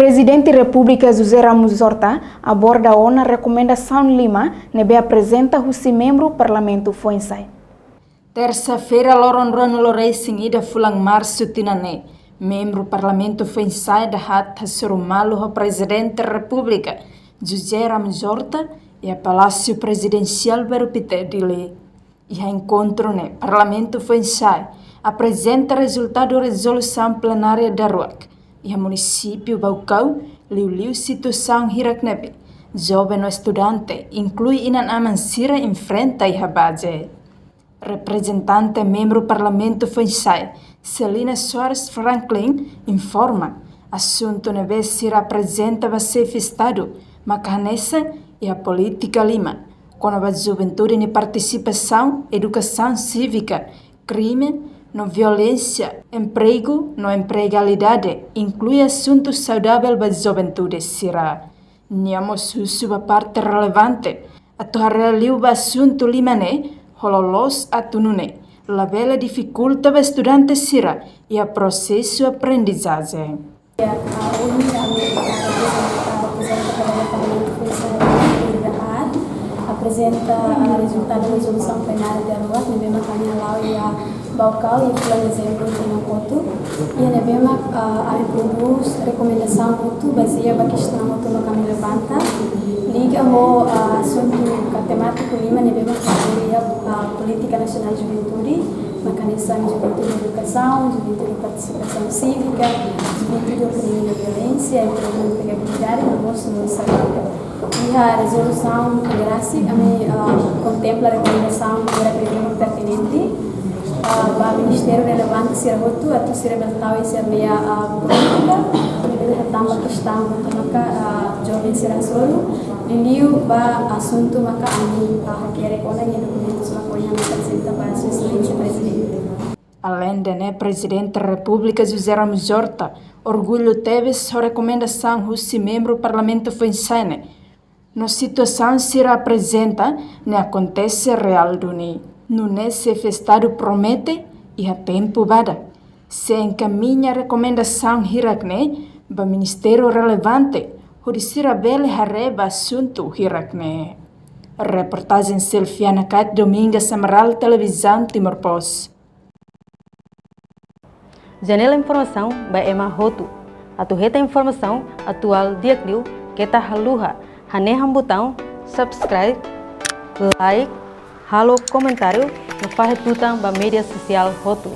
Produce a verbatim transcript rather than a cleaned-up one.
Prezidente Repúblika José Ramos Horta aborda ona rekomendasaun lima ne'ebé aprezenta husi membru Parlamentu foin-sa'e. Tersa-feira, loron ruanulu-resin-ida fulan Marsu tinan ne'e, membru Parlamentu foin-sa'e dahaat hasoru malu ho Prezidente Repúblika José Ramos Horta iha Palásiu Prezidensiál Bairru Pité, Dili. Iha enkontru ne'e, Parlamentu foin-sa'e aprezenta rezultadu rezolusaun plenária daruak iha munisípiu Baucau, liuliu situasaun hirak ne'ebé joven no estudante, inklui inan-aman sira, enfrenta iha baze. Reprezentante membru Parlamentu foin-sa'e, Celina Soares Franklin, informa, asuntu ne'ebé sira aprezenta ba Xefe Estadu maka hanesan iha polítika lima kona-ba juventude nia partisipasaun, edukasaun sívika, krime no violénsia, empregu no empregabilidade, inklui asuntu saudavel ba juventude sira. Nia mós husu ba parte relevante atu haree liu ba asuntu lima ne'e ho loloos atu nune'e labele difikulta ba estudante sira iha prosesu aprendizajen. Ya, ah, ohin ami, ah, reprezenta, ah, reprezenta pada Parlamentu foin-sa'e, aprezenta, ah, rezultadu rezolusaun plenária daruak ne'ebé mak ami hala'o iha Baucau iha fulan Dezembru tinan kotuk. Iha ne'ebé mak, ah, ami prodús rekomendasaun hotu bazeia ba kestaun hotu mak ami levanta, liga ho, ah, asuntu ka temátiku lima ne'ebé mak iha, ah, Polítika Nasionál Juventude, maka hanesan juventude edukasaun, juventude partisipasaun sívika, juventude opiniaun no violénsia, empregu no empregabilidade, no mós nu'udar saudavel. Iha rezolusaun grasik, ami, ah, kontempla rekomendasaun hirak ne'ebé pertinente, ah, ba ministériu relevante sira hotu, atu sira bele tau iha sira-nia, ah, polítika, ne'ebé hatán ba kestaun hotu maka, ah, joven sira hasoru, liuliu ba asuntu maka ami, ah, hakerek ona iha dokumentus maka ohin ami aprezenta ba Sua Exelénsia Prezidente. Aleinde ne'e, Prezidente Repúblika José Ramos Horta orgullu tebes ho rekomendasaun husi membru Parlamentu foin-sa'e ne'e, no situasaun sira aprezenta ne'e akontese reál duni. Nune'e Xefe Estadu promete iha tempu badak sei enkamiña rekomendasaun hirak ne'e ba ministériu relevante hodi sira bele haree ba asuntu hirak ne'e. Reportajen Silviana Kate, Domingas Amaral, Televizaun Timor Post. Janela informasaun ba ema hotu. Atu hetan informasaun atuál di'ak liu, keta haluha hanehan butaun subscribe, like, halo komentáriu no fahe tutan ba média sosiál hotu.